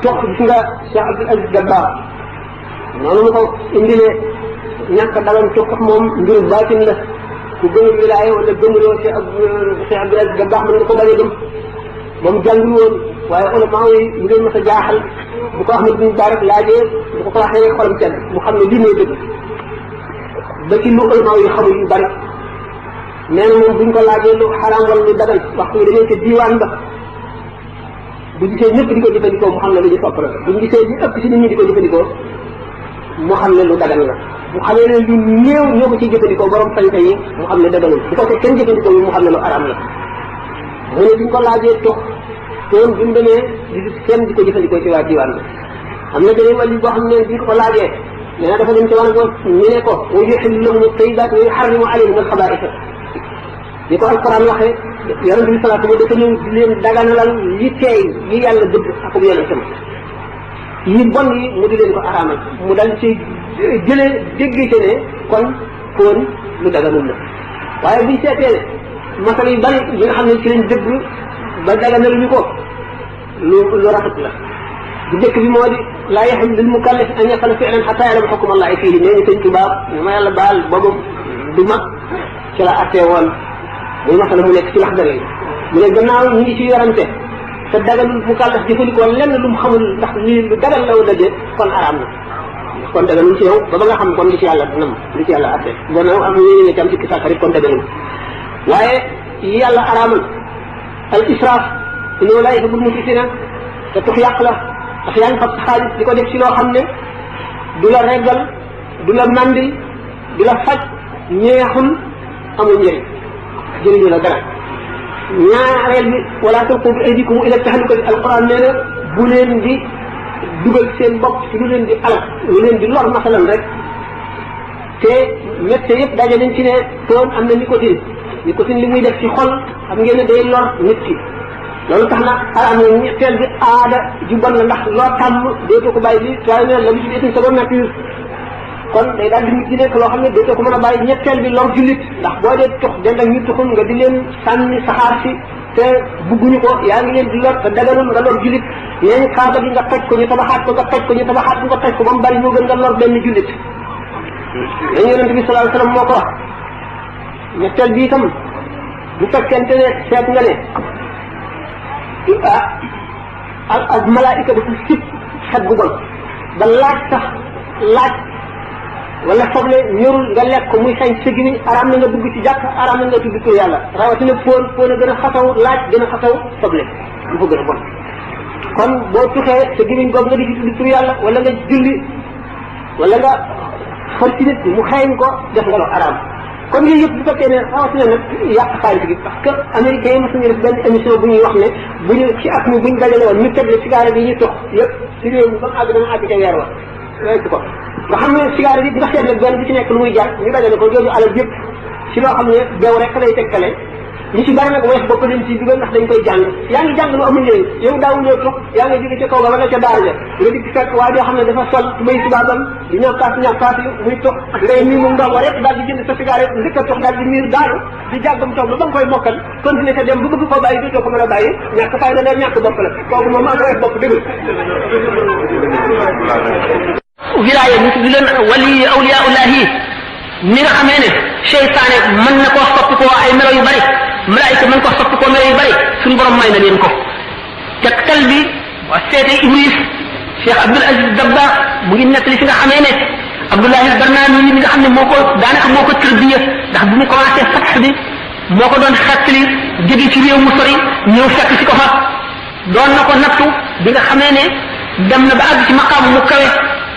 toq gis nga Cheikh Abdul Aziz Dabakh noonu mu ko indilee ñàkk dagan toq moom mbiru baatin la ku gëmul wilaaya wala gëmuloo Cheikh Abdul Aziz Dabakh mën nga ko bañ a gëm moom jàngul woon waaye ulama yi mu leen mës a jaaxal bu ko Ahmad bin Barak laajee bu ko waxee rek xolam kenn mu xam ne lii mooy dëgg ba ci lu ulama yi xamul yu bari nee na moom buñ ko laajee lu xaraam wala lu dagal waxtu bi dañoo ca diiwaan ba bu gisee ñëpp di ko jëfandikoo mu xam ne lu ñu topp la buñ gisee ñu ëpp si nit ñi di ko jëfandikoo mu xam ne lu dagal la mu xamee ne lu néew ñoo ko ciy jëfandikoo borom sañ-sañ yi mu xam ne dagalul bu ko kenn jëfandikoo yi mu xam ne lu araam la mu ne buñ ko laajee tox toon bi mu demee di kenn di ko jëfandikoo ci waa diwaan bi am na beneen wàll boo xam ne bi ko laajee nee na dafa dem ci wàllu ñu ne ko wa yuhillu lahum at-tayyibaat wa yuharrimu alayhim al-khabaa'ith ni ko alquran waxee yonente bi salaatu ba dafa ñëw di leen daganalal yi teey yi yàlla dëgg ak yonentam yi bon yi mu di leen ko araamal mu dal ci jëlee déggee ci ne kon fóon lu daganul la waaye buñ seetee masal yu bari yi nga xam ne ci lañ dëgg ba daganal ñu ko lu rafet la bu njëkk bi moo di laa yaxillu lil mukallaf an yafala fi'lan xataa ya'lama xukma Allahi fiihi nee ñu sëñ tubaab ma yàlla baal boobu du mag ci la attee woon muy masala mu nekk ci laxdar yi mu ne gannaaw ñu ngi ci yorante te dagalul mukallaf jëfandikoo lenn lu mu xamul ndax lii lu dagal la wala déet kon araam na kon dagalul ci yow ba ba nga xam kon li ci yàlla nam li ci yàlla attee gannaaw am ñu ne ci am ci kisaaka rek kon dagalul waaye yi yàlla araamal al israaf innahu laa yuhibbul musrifina te tux yàq la ndax yaa ngi fab xaalis di ko def ci loo xam ne du la reggal du la mandi du la faj ñeexul amul njëriñ jëriñu la dara ñaareel bi wala tulqu bi aydikum ila tahluka alquran nee na bu leen di dugal seen bopp ci lu leen di alal lu leen di lor masalan rek te médecin yëpp daje nañ ci ne toon am na nicotine li muy def ci xol xam ngeen ne day lor nit ki loolu tax na araam na ñetteel bi aada ju bon la ndax loo tàmm dootoo ko bàyyi li waaye ne la bi ci une seconde nature kon day daal di nit ci nekk loo xam ne dootoo ko mën a bàyyi ñetteel bi lor jullit ndax boo dee tux dend ak ñu tuxul nga di leen sànni saxaar si te bugguñu ko yaa ngi leen di lor te daganul nga lor jullit yéen kaaba gi nga toj ko ñu tabaxaat ko nga toj ko ñu tabaxaat ko nga toj ko ba mu bari moo gën nga lor benn jullit dañu yonente bi sallallahu alayhi wasallam moo ko wax ñetteel bi itam bu fekkente ne seet nga ne ak malaayika dafa sib xet gu bon ba laaj sax laaj wala soble ñorul nga lekk ko muy xañ sa gémmiñ araam na nga dugg ci jàkk araam na nga tudd tur yàlla rawatina poon a gën a xasaw laaj gën a xasaw soble du ko gën a bon kon boo tuxee sa gémmiñ boobu nga di ci tudd tur yàlla wala nga julli wala nga xar ci nit mu xeeñ ko def nga lo araam kon yooyu yëpp bu fekkee ne rawatina nag yàq xaalis gi parce que américains yi mos nañu def benn émission bu ñuy wax ne bu ñu ci at mi bu ñu dajale woon ñu tegle cigarette yi ñuy tox yëpp ci réew mi ba mu àgg dama àgg ca weer wa wecc ko nga xam ne cigarette yi nga seet nag benn bu ci nekk lu muy jar ñu dajale ko jooju alal yëpp ci loo xam ne beew rek lay tegtale ñu ci bari nag wees bopp dañ ci dugal ndax dañ koy jàng yaa ngi jàng lu amul njëriñ yow daawuloo tux yaa ngi jóge ca kaw ga wala ca daara ja nga dikk fekk waa joo xam ne dafa sol tubay tubaabam di ñàkkaat yi muy tux ngay nii mu ndaw rek daal di jënd sa cigarette njëkk a tux daal di miir daanu di jàggam toog ba nga koy mokkal continuer ca dem bu bëgg ko bàyyi dootoo ko mën a bàyyi ñàkk fay na leen ñàkk bopp la kooku moom am wees bopp dëgg wilaaya ñu di leen wali awliyaullahi ni nga xamee ne seytaane mën na koo sopp koo ay melo yu bari malaayika mën ko sopp koo melo yu bari suñu borom may na leen ko tegtal bi waa seete Iblis Cheikh Abdul Aziz Dabakh mu ngi nettali fi nga xamee ne Abdullahi Barnaami mi nga xam ne moo ko daanaka moo ko tërbiya ndax bu mu commencé fatx bi moo ko doon xettali jóge ci réew mu sori ñëw fekk si ko fa doon na ko nattu bi nga xamee ne dem na ba àgg ci maqaam mu kawe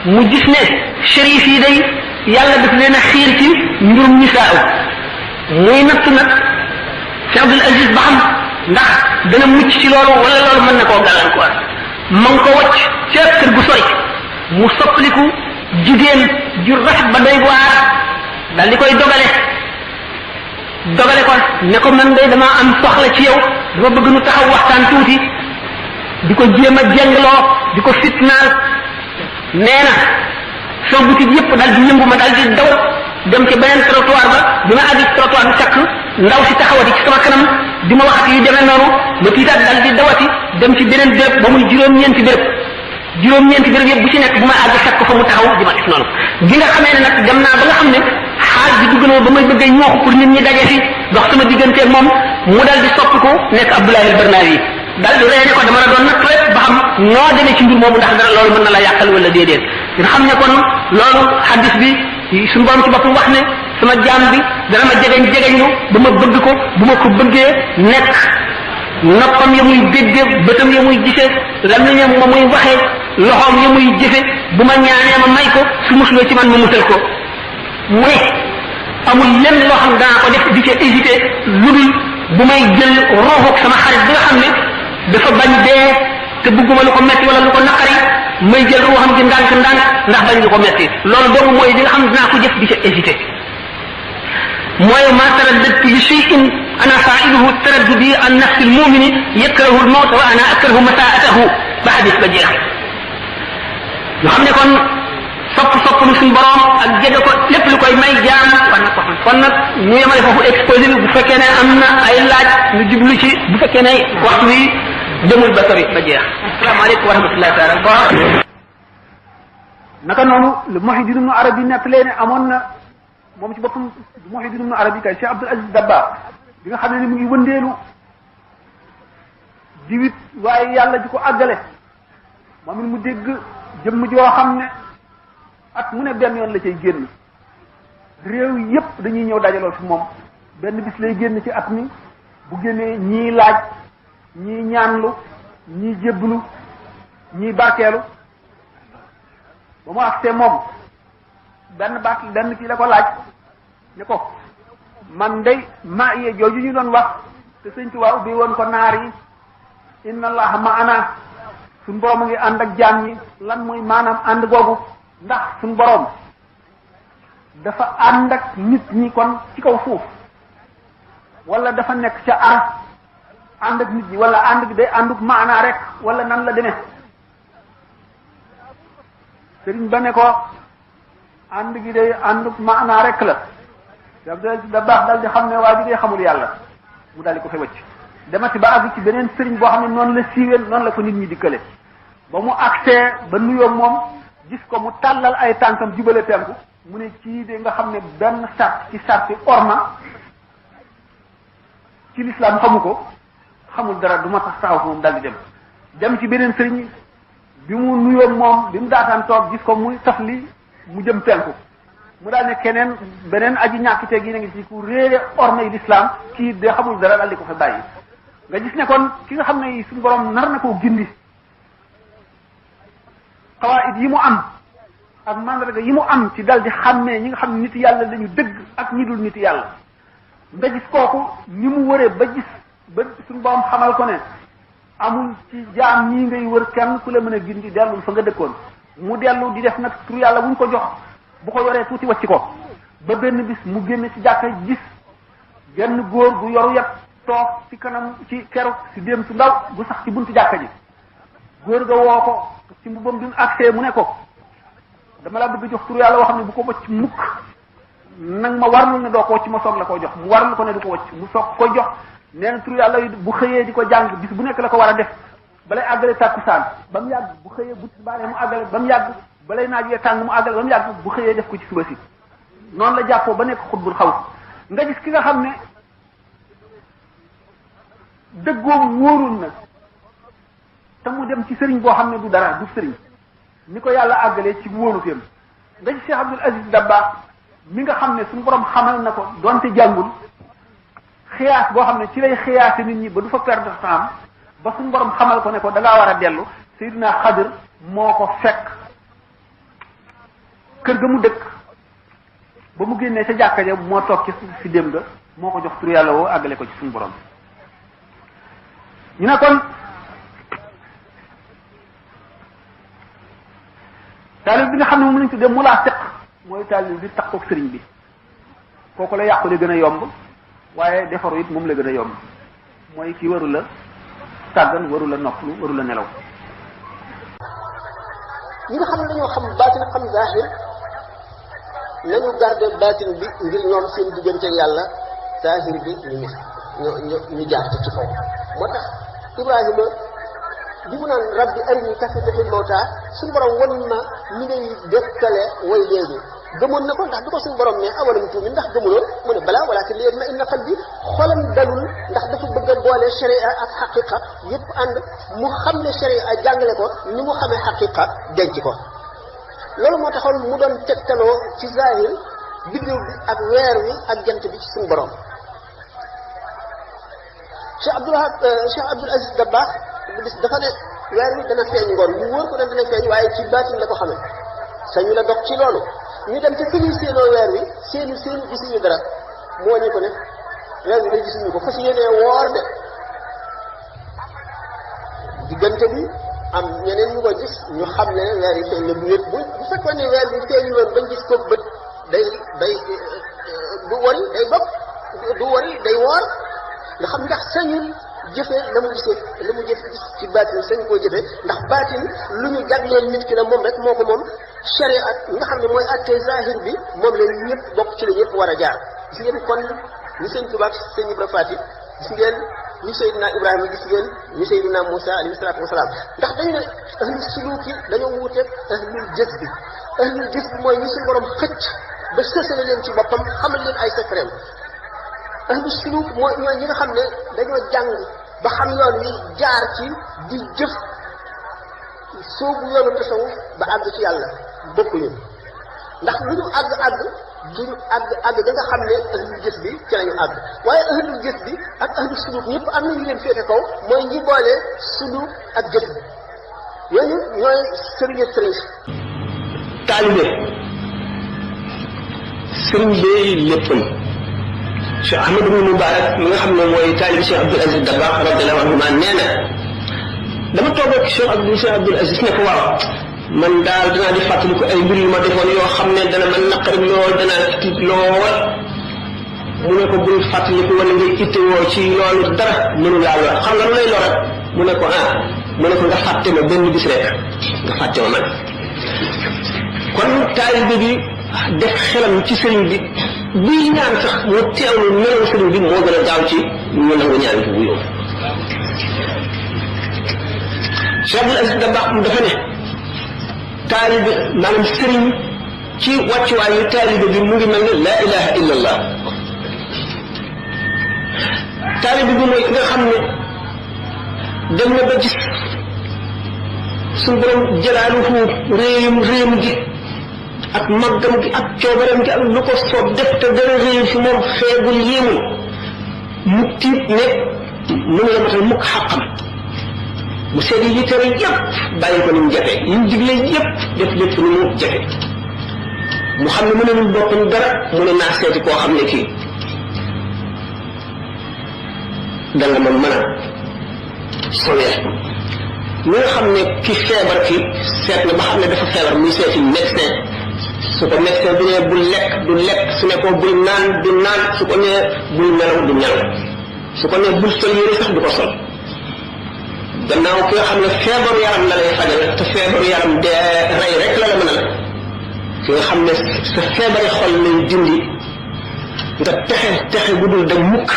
mu gis ne shérif yi day yàlla daf leen a xiir ci mbirum nisaaw muy nattu nag Cheikh Abdul Aziz ba xam ndax dana mucc ci loolu wala loolu mën na koo gàllankoor ma ngi ko wacc ca kër gu sori mu soppaliku jigéen ju rafet ba doy waar daal di koy dogale ko ne ko man day dama am soxla ci yow dama bëgg nu taxaw waxtaan tuuti di ko jéem a jengloo di ko fitnaal nee na soo butit yëpp daal di yëngu ma daal di daw dem ci beneen trottoir ba bi ma àgg ci trottoir bi fekk ndaw si taxawati ci sama kanam di ma waxati yu demee noonu ma tiitaat daal di dawati dem ci beneen béréb ba muy juróom-ñeenti béréb juróom-ñeenti béréb yëpp bu ci nekk bu ma àgg fekk ko fa mu taxaw di ma def noonu bi nga xamee ne nag dem naa ba nga xam ne xaal bi dugg na ba may bëgg a ñooxu pour nit ñi daje fi dox sama digganteeg moom mu dal di soppiku nekk Abdoulaye al-Barnawi dal di ree ne ko dama la doon natt rek ba xam noo demee ci mbir moomu ndax dara loolu mën na la yàqal wala déedéet nga xam ne kon loolu hadis bi suñu borom ci boppam wax ne sama jaam bi dana ma jegeñlu ba ma bëgg ko bu ma ko bëggee nekk noppam ya muy dégge bëtam ya muy gise lamiñam ma muy waxee loxoom ya muy jëfe bu ma ñaanee ma may ko su musuloo ci man ma musal ko mu ne amul lenn loo xam danaa ko def di ca hésité lu dul bu may jël ruuxuk sama xarit bi nga xam ne dafa bañ dee te bëgguma lu ko metti wala lu ko naqari may jël ruuxam gi ndànk ndax bañ lu ko metti loolu doomu mooy li nga xam ne dinaa ko jëf di ca hésité mooy ma taraddadtu li shay'in ana fa'iluhu taraddudi an nafsi al-mu'mini yakrahu al-mawt wa ana akrahu masa'atahu ba hadis ba jeex yoo xam ne kon sopp lu suñu borom ak jege ko lépp lu koy may jaam war na ko xam kon nag ñu yemale foofu exposé bi bu fekkee ne am na ay laaj ñu jublu ci bu fekkee ne waxtu wi demul ba sori ba jeex asalaamaaleykum wa rahmatullahi taala wa barakatuh naka noonu le Muhyiddin Ibn Arabi nettalee ne amoon na moom ci boppam Muhyiddin Ibn Arabi kay Cheikh Abdul Aziz Dabakh bi nga xam ne ni mu ngi wëndeelu diwit waaye yàlla ji ko àggale moom it mu dégg jëmm joo xam ne at mu ne benn yoon la cay génn réew yépp dañuy ñëw dajaloo fi moom benn bis lay génn ci at mi bu génnee ñii laaj ñii ñaanlu ñii jébblu ñii barkeelu ba mu agsee moom benn kii la ko laaj ne ko man day maa yee jooju ñu doon wax te sëñ Tuubaa ubbi woon ko naar yi inna allaha ma'ana suñ borom a ngi ànd ak jaam ñi lan mooy maanaam ànd googu ndax suñ borom dafa ànd ak nit ñi kon ci kaw suuf wala dafa nekk ca ar ànd ak nit ñi wala ànd gi day ànduk maanaa rek wala nan la demee sëriñ ba ne ko ànd gi day ànduk maanaa rek la da baax daal di xam ne waa ji day xamul yàlla mu daal di ko fa wëcc demati ba àgg ci beneen sëriñ boo xam ne noonu la siiwee noonu la ko nit ñi dikkale ba mu agsee ba nuyoo moom gis ko mu tàllal ay tànkam jubale penku mu ne kii de nga xam ne benn sart ci sarti orma ci lislaam xamu ko xamul dara du ma tax taxaw moom daal di dem ci beneen sëriñ bi mu nuyoo moom bi mu daataan toog gis ko muy taf li mu jëm penku mu daal ne keneen beneen aji ñàkkite gi na ngi ci ku réere orma yi lislaam kii de xamul dara daal di ko fa bàyyi nga gis ne kon ki nga xam ne suñu borom nar na koo gindi xawaayit yi mu am ak mandarga yi mu am ci dal di xàmmee ñi nga xam ne nit yàlla lañu dëgg ak ñi dul nit yàlla nga gis kooku ni mu wëree ba gis ba suñu borom xamal ko ne amul ci jaam ñii ngay wër kenn ku la mën a gindi dellul fa nga dëkkoon mu dellu di def nag tur yàlla wuñ ko jox bu ko yoree tuuti wacc ko ba benn bis mu génne ci jàkka gis genn góor gu yoru yat toog ci kanam ci keru ci déem su ndaw gu sax ci buntu jàkka ji góor ga woo ko ci mbubam bi mu agsee mu ne ko dama la bëgg jox tur yàlla woo xam ne bu ko wacc mukk nag ma warlul ne doo ko wacc ma soog la koo jox mu warlul ko ne du ko wacc mu soog ko jox nee na tur yàlla yi bu xëyee di ko jàng bis bu nekk la ko war a def balay àggale tàkkusaan ba mu yàgg bu xëyee bu tisbaaree mu àggale ba mu yàgg balay naaj wee tàng mu àggale ba mu yàgg bu xëyee def ko ci suba si noonu la jàppoo ba nekk xutbul xaw nga gis ki nga xam ne dëggoom wóorul na te mu dem ci sëriñ boo xam ne du dara du sëriñ ni ko yàlla àggalee ci wóoluteem nga ci Cheikh Abdul Aziz Dabakh mi nga xam ne suñu borom xamal na ko donte jàngul xiyaas boo xam ne ci lay xiyaase nit ñi ba du fa perdre temps ba suñu borom xamal ko ne ko da ngaa war a dellu Seydina Xadir moo ko fekk kër ga mu dëkk ba mu génnee sa jàkka ja moo toog ci si dem ga moo ko jox tur yàlla woo àggale ko ci suñu borom ñu ne kon taalib bi nga xam ne moom lañ tuddee mulaafiq mooy taalib bi takkook sëriñ bi kooku la yàqu la gën a yomb waaye defaru it moom la gën a yomb mooy ki waru la sàggan waru la noppalu waru la nelaw ñi nga xam ne dañoo xam baatin xam zahir nañu garder baatin bi ngir ñoom seen diggante yàlla zahir bi ñu jaar ci kaw moo tax Ibrahima bi mu naan rabbi arini kayfa tuhyil mawta suñu borom wan ma ni ngay dekkale way léegi gëmoon na ko ndax du ko suñu borom ne awalam tuumin ndax gëmuloo mu ne balaa walakin liyatma'inna qalbi xolam dalul ndax dafa bëgg a boole sharia ak xaqiqa yépp ànd mu xam ne sharia jàngale ko ni mu xamee xaqiqa denc ko loolu moo taxoon mu doon tegtaloo ci zahir biddiw bi ak weer wi ak jant bi ci suñu borom Cheikh Abdul Aziz Dabakh bis dafa ne weer wi dana feeñ ngoon mu wóor ko ne dana feeñ waaye ci baatin la ko xamee sañu la dox ci loolu ñu dem te fi ñuy séenoo weer wi seenu gisuñu dara moo ñu ko ne weer wi day gisuñu ko fas yéenee woor de diggante bi am ñeneen ñu ko gis ñu xam ne weer yi feeñ na bu wét bu fekkoon ne weer bi feeñu woon bañ gis ko bët day du wari day bopp du wari day woor nga xam ndax sañul jëfee la mu gisee la mu jëf gis ci baatin sañ koo jëfee ndax baatin lu ñu jagleel nit ki la moom rek moo ko moom sharia nga xam ne mooy atte zahir bi moom la ñëpp bokk ci la ñëpp war a jaar gis ngeen kon ñu sëñ Tuubaa sëñ Ibra Faati gis ngeen ñu Seydina Ibrahima gis ngeen ñu Seydina Moussa alayhi salaatu wasalaam ndax dañu ne ahlul suluki dañoo wuuteeg ahlul jës bi ahlul jës bi mooy ñu suñu borom xëcc ba sësale leen ci boppam xamal leen ay secret ahlu suluk mooy ñooy ñi nga xam ne dañoo jàng ba xam yoon wi jaar ci di jëf soobu yoonu tasawuf ba àgg ci yàlla bokkuñu ndax lu ñu àgg duñu àgg da nga xam ne ahlul jës bi ci lañu àgg waaye ahlul jës bi ak ahlu suluk ñëpp am na ñu leen féete kaw mooy ñi boole suluk ak jës bi yooyu ñooy sëriñ ak sëriñ taalibe sëriñ bi léppam Cheikh Ahmadou ibn Mubarak mi nga xam ne mooy taalibi Cheikh Abdul Aziz Dabakh radiyallahu anhu nee na dama toog ak Cheikh Abdul Aziz ne ko waaw man daal danaa di fàttaliku ay mbir yu ma defoon yoo xam ne dana man naqari lool dana tiit lool mu ne ko bul fàttaliku wala ngay ittewoo ci loolu dara mënu laa lor xam nga lu lay lorat mu ne ko mu ne ko nga fàtte ma benn bis rek nga fàtte ma man kon taalibe bi def xelam ci sëriñ bi buy ñaan sax mu teewlu melaw sëriñ bi moo gën a gaaw ci ñu nangu ñaan bi bu yow Cheikh Abdul Aziz Dabakh dafa ne taalibe maanaam sëriñ ci wàccuwaayu taalibe bi mu ngi mel ne laa ilaha illa allah taalibe bi mooy ki nga xam ne dem na ba gis suñu borom jëlaaluhu réyam gi ak màggam gi ak coobaram gi ak lu ko soob def te dara réew fi moom feebul yéemul mu tiit ne mënu la matal mukk xàqam mu seet yi tere yépp bàyyi ko ni mu jafe yi mu digle yépp def lépp ni mu jafe mu xam ne mënalul boppam dara mu ne naa seeti koo xam ne kii danga ma mën a sowee ñi nga xam ne ki feebar ki seet na ba xam ne dafa feebar muy seeti médecin su ko médecin bi ne bul lekk du lekk su ne ko bul naan du naan su ko ne bul nelaw du nelaw su ko ne bul sol yére sax du ko sol gannaaw ki nga xam ne feebaru yaram la lay fajal te feebaru yaram de rey rek la mën a la ki nga xam ne sa feebari xol lay dindi nga texe bu dul dem mukk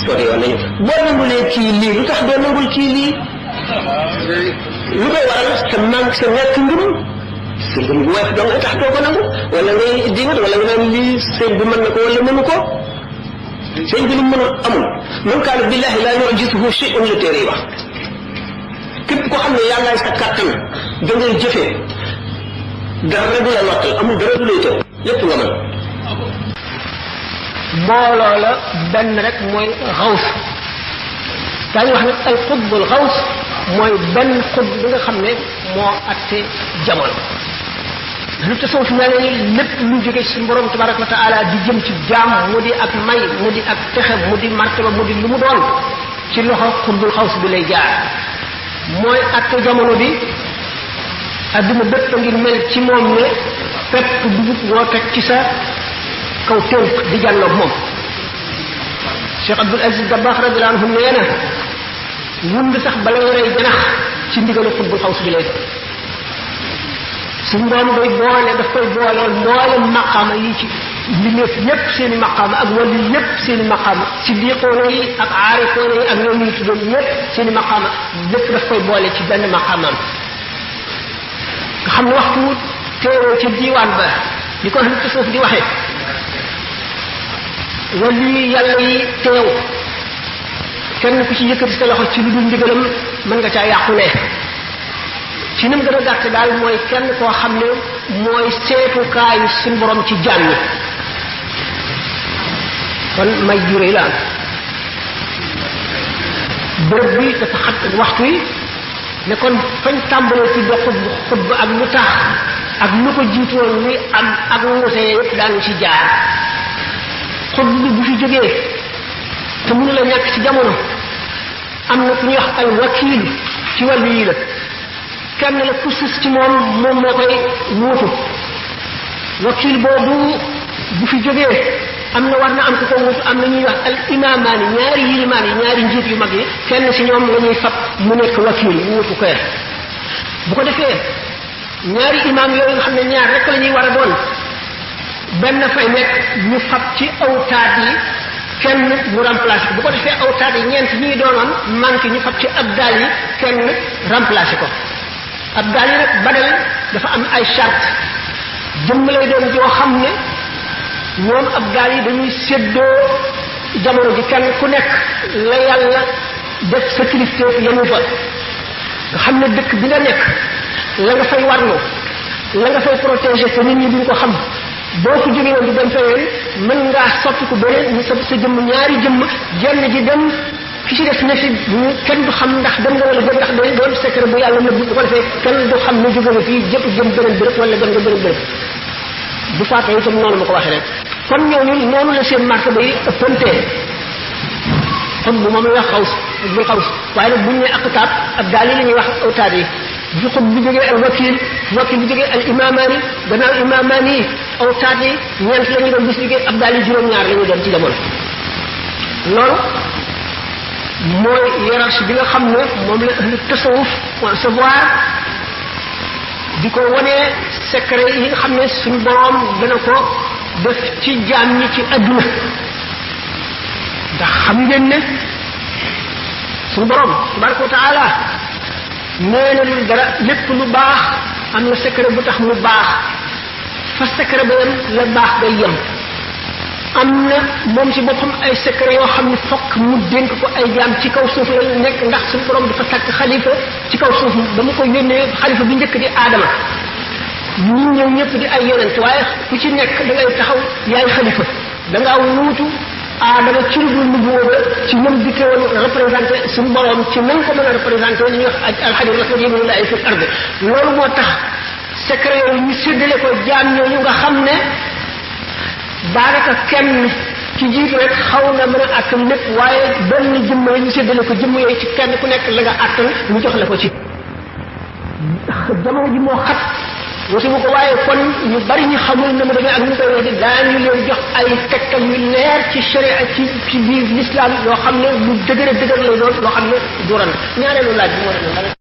sori yoon nañu boo nangulee kii lii lu tax doo nangul kii lii lu koy waral sa manque sa ñàkk ngëm sa ngëm bu wees doo nga tax doo ko nangu wala ngay dingat wala nga naan lii sëñ bi mën na ko wala mënu ko sëñ bi lu mënul amul man kaana billahi laa yu'jizuhu shay'un la téere yi wax képp ko xam ne yàllaay sa kàttan da ngay jëfee dara du la lottal amul dara du lay tëw lépp nga mën mbooloo la benn rek mooy xaws daañu wax ne al xutbul xaws mooy benn xut bi nga xam ne moo atte jamono lu tasawuf naa ne lépp lu jóge ci borom tabaraka wa taala di jëm ci jaam mu di ak may mu di ak texe mu di martaba mu di lu mu doon ci loxo xutbul xaws bi lay jaar mooy atte jamono bi adduna bépp a ngi mel ci moom ne pepp dugub woo teg ci sa kaw tënk di jàlloog moom Cheikh Abdul Aziz Dabakh radiyallahu anhu nee na wund sax bala yorey janax ci ndigalu xutbul xaws bi lay su mboom day boole daf koy boolool mboolem maqaama yi ci mbindeef yépp seen i maqaama ak wàllu yépp seen i maqaama siddiqoona yi ak aarifoona yi ak ñoom ñu tuddoon yépp seen i maqaama lépp daf koy boole ci benn maqaamaam nga xam ne waxtu teewoo ca diiwaan ba di ko xam tasawuf di waxee wàllu yàlla yi teew kenn ku ci yëkkati sa loxo ci lu dul ndigalam mën nga caa yàqule ci nam gën a gàtt daal mooy kenn koo xam ne mooy seetukaayu suñu borom ci jaam ñi kon may juré la am bërëb bi dafa xat waxtu yi ne kon fañ tàmbalee ci dox xutb ak lu tax ak lu ko jiitoon ni am ak wuse yëpp daanu ci jaar xutb bi bu fi jógee te mënu la ñàkk ci jamono am na ku ñuy wax ay wakiil ci wàllu yi la kenn la ku sus ci moom moo koy wuutu wakiil boobu bu fi jógee am na war na am ku ko wuutu am na ñuy wax al imaamaani ñaari yilimaan yi ñaari njiit yu mag yi kenn ci ñoom la ñuy fab mu nekk wakiil wuutu ko bu ko defee ñaari imaam yooyu nga xam ne ñaar rek la ñuy war a doon benn fay nekk ñu fab ci awtaat yi kenn mu remplacé ko bu ko defee awtaat yi ñeent ñuy doonoon manqué ñu fab ci abdaal yi kenn remplacé ko abdaal yi nag badal dafa am ay charte jëmm lay doon joo xam ne ñoom abdaal yi dañuy séddoo jamono ji kenn ku nekk la yàlla def sa kilifteef yemu fa nga xam ne dëkk bi nga nekk la nga fay warlu la nga fay protéger te nit ñi duñ ko xam boo ko jógee woon di dem feneen mën ngaa soppi ko beneen ñu sa jëmm ñaari jëmm jenn ji dem ki ci def ne fi kenn du xam ndax dem nga wala jëm ndax day doon secret bu yàlla nëbb bu ko defee kenn du xam ne jóge nga fii jëpp jëm beneen béréb wala dem nga beneen béréb bu faatee itam noonu ma ko waxee rek kon ñooñu noonu la seen marque bay ëppantee kon bu moom la wax xaws bu xaws waaye nag buñ ne aqtaab ak daal yi la ñuy wax awtaad yi bi xub bi jógee al wakil bi jógee al imaamaani gannaaw imaamaani yi awtaad yi ñeent la ñu doon bis liggéey ab daal yi juróom-ñaar la ñu doon ci jamono loolu mooy hiérarchie bi nga xam ne moom la ahlu tasawuf savoir di ko wanee secret yi nga xam ne suñu boroom dana ko def ci jaam ñi ci adduna ndax xam ngeen ne suñu boroom tabaraka wa taala nee na lu dara lépp lu baax am na secret bu tax mu baax fa secret ba yem la baax day yem am na moom ci boppam ay secret yoo xam ne fokk mu dénk ko ay jaam ci kaw suuf la nekk ndax suñu borom dafa sàkk xalifa ci kaw suuf ba mu ko yónnee xalifa bi njëkk di aadama ñi ñëw ñëpp di ay yonent waaye ku ci nekk da ngay taxaw yaay xalifa da ngaa wuutu aadama ci lu dul nubuwa ba ci ñoom dikke woon représenté suñu borom ci nañ ko mën a représenté li ñuy wax alxadim rasul yémnulaay fil arde loolu moo tax secret yooyu ñu séddale ko jaam ñooñu nga xam ne daanaka kenn ci jiitu rek xaw na mën a àttan lépp waaye benn jëmm yi ñu séddale ko jëmm yooyu ci kenn ku nekk la nga àttan ñu jox la ko ci jamono ji moo xat wati bu ko waaye kon ñu bari ñu xamul ne mu demee ak ñu koy wax di daañu leen jox ay tegtal yu leer ci sharia ci biir l'islam yoo xam ne lu dëgër lay doon loo xam ne du ran ñaareelu laaj bi moo